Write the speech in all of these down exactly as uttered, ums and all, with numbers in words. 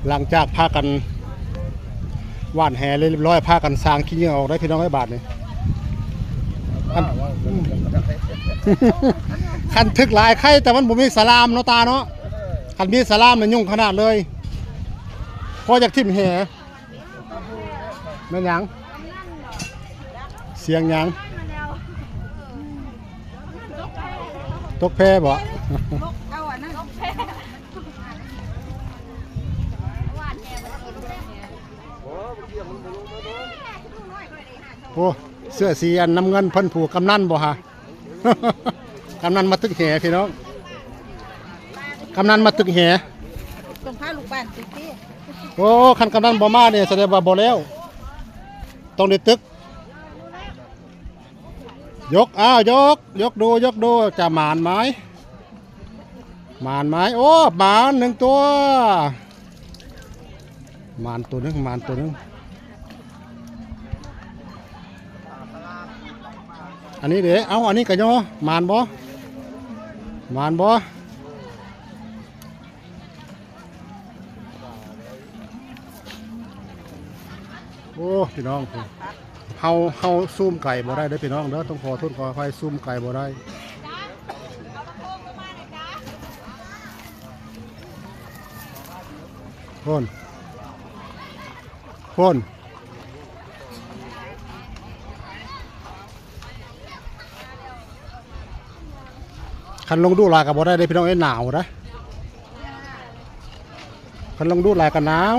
หลังจากพากันหว่านแหเรียบร้อย พากันสางขี้เหงื่อออกได้พี่น้องไอ้บาดนี่ คัน คันถึกหลายไข่แต่มันบ่มีสลามเนาะตาเนาะ คันมีสลามมันยุ่งขนาดเลย พออยากถิ่มแห แม่นหยัง เสียงหยัง ตกแพบ่ โอ้ เสื้อสีอันน้ำเงินเพิ่นผูกกำนันบ่ฮะ กำนันมาตึกแหพี่น้อง กำนันมาตึกแห ต้องพาลูกบ้านตึกพี่ โอ้ คันกำนันบ่มาเนี่ยแสดงว่าบ่แล้ว ต้องได้ตึก ยก อ้าว ยก ยกดู ยกดู จะหมานไหม หมานไหม โอ้ หมานหนึ่งตัว หมานตัวหนึ่ง หมานตัวหนึ่ง อันนี้เด้ เอ้า อันนี้กะยอ หมานบ่ หมานบ่ โอ้ พี่น้อง เฮา เฮาซูมไกลบ่ได้เด้อพี่น้องเด้อ ต้องขอโทษขออภัย ซูมไกลบ่ได้ โพ่น โพ่น คันลงดูหลายก็บ่ได้เด้พี่น้องเอ้ย หนาวนะ คันลงดูหลายก็หนาว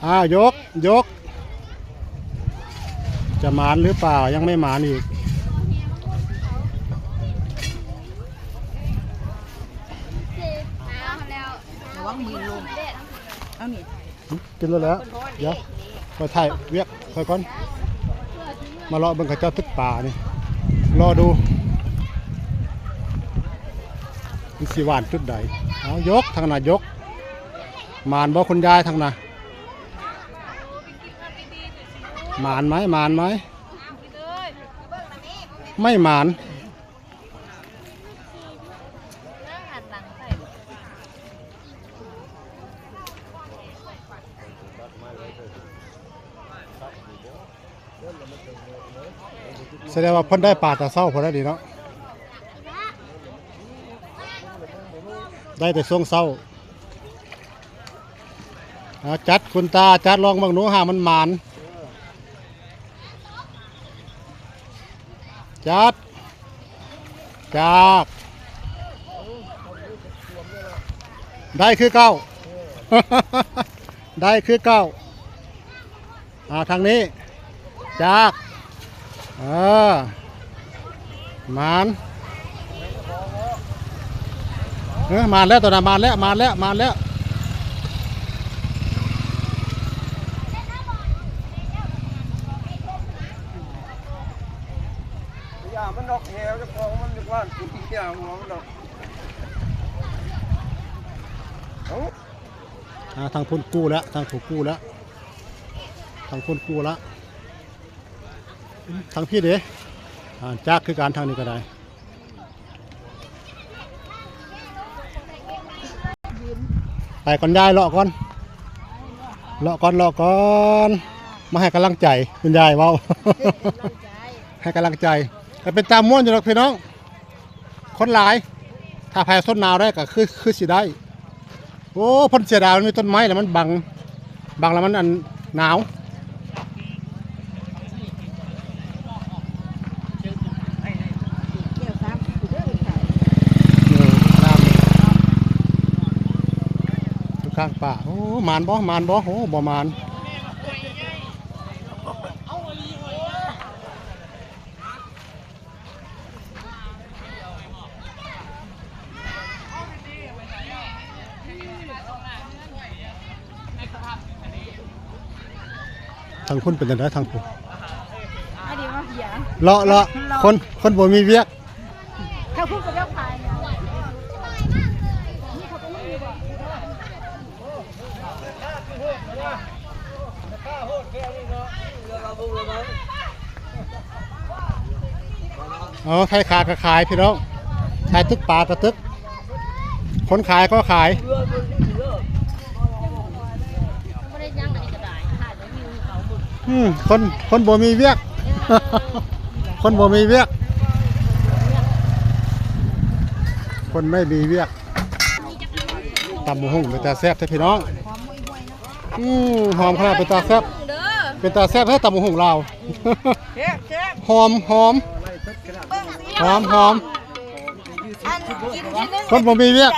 อ้าว ยก ยก จะหมานหรือเปล่า ยังไม่หมานอีก ระวังมือลง เอานี่ กินแล้วแหละ เดี๋ยว ไปถ่ายเวียกไปก่อน มาเลาะเบิ่งเขาเจ้าตึกปลานี่ รอดู มันสิหว่านจุดใด เอา ยกทางน่ะ ยก หมานบ่คุณยายทางน่ะ หมานไหม หมานไหม ไม่หมาน แสดงว่าเพิ่นได้ปลาแต่เช้าพอได้ดีเนาะ ได้แต่ช่วงเช้า อ่า จัดคุณตา จัดลองเบิ่งหนู หามันหมาน จัด จาก ได้คือเก่า ได้คือเก่า อ่า ทางนี้ จาก เออ หมาน เออ หมานแล้ว ตัวน่ะ หมานแล้ว หมานแล้ว หมานแล้ว อย่ามันดอกแหวเจ้าของมันนึกว่าอย่าหัวมันดอก เอ้า อ่า ทางพุ้นกู้แล้ว ทางพุ้นกู้แล้ว ทางพุ้นกู้แล้ว ทางพี้เด้ อ่า จากคือกัน ทางนี้ก็ได้ ไปก่อนยาย เลาะก่อน เลาะก่อน เลาะก่อน มาให้กำลังใจคุณยายเว้า ให้กำลังใจ ก็เป็นตาม่วนอยู่ดอกพี่น้อง คนหลาย ถ้าไผทนหนาวได้ก็คือ คือสิได้ โอ้ เพิ่นเสียดายมันมีต้นไม้แล้วมันบัง บังแล้วมันอันหนาว เออ น้ำ อยู่ข้างป่า โอ้ หมานบ่ หมานบ่ โอ้ บ่หมาน ทางพุ้นเป็นจั่งใดทางพุ้น อันนี้มาเบียร์ เลาะ เลาะ เลาะ คน คนบ่มีเวียก ทางพุ้นก็เรียกขายเนี่ย อ๋อ ขายขากะขายพี่น้อง ขายตึกปลากะตึก ข คนขายก็ขาย อืม คน คนบ่มีเวียก คนบ่มีเวียก คนไม่มีเวียก ตำบักหุ่งเป็นตาแซ่บแท้พี่น้อง อืม หอมขนาดเป็นตาแซ่บ เป็นตาแซ่บแท้ตำบักหุ่งลาว หอม หอม หอม หอม อันกินทีนึง คนบ่มีเวียก